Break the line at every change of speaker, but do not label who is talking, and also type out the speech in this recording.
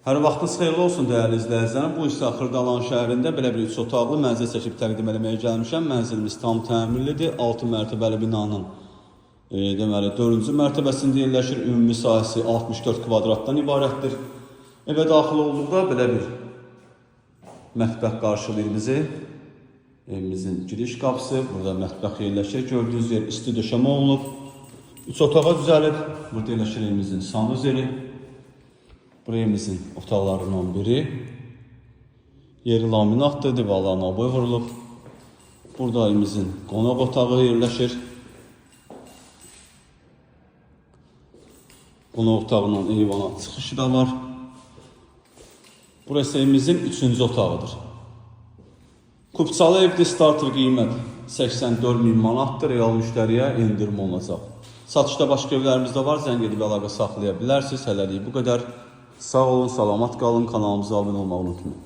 Hər vaxtınız xeyirli olsun dəyərli izləyicilərim. Bu isə Xırdalan şəhərində belə bir 3 otaqlı mənzil çəkib təqdim eləməyə gəlmişəm. Mənzilimiz tam təmirlidir. 6 mərtəbəli binanın deməli 4-cü mərtəbəsində yerləşir. Ümumi sahəsi 64 kvadratdan ibarətdir. Evə daxil olduqda belə bir mətbəx qarşılayır bizi. Evimizin giriş qapısı, burada mətbəx yerləşir. Gördüyünüz yer isti döşəmə olunub. 3 otağa düzəlib. Burada yerləşir evimizin sanuzeli. Bura evimizin otaqlarından biri. Yeri laminatdır, divarlarına oboy vurulub. Burada evimizin qonaq otağı yerləşir. Qonaq otağından eyvana çıxışı da var. Burası evimizin üçüncü otağıdır. Kupçalı evdə starter qiymət 84 min manatdır. Real müştəriyə endirim olunacaq. Satışda başqa evlərimiz də var. Zəng edib əlaqə saxlaya bilərsiniz. Hələlik bu qədər. Sağ olun, salamat qalın. Kanalımıza abunə olmağı unutmayın.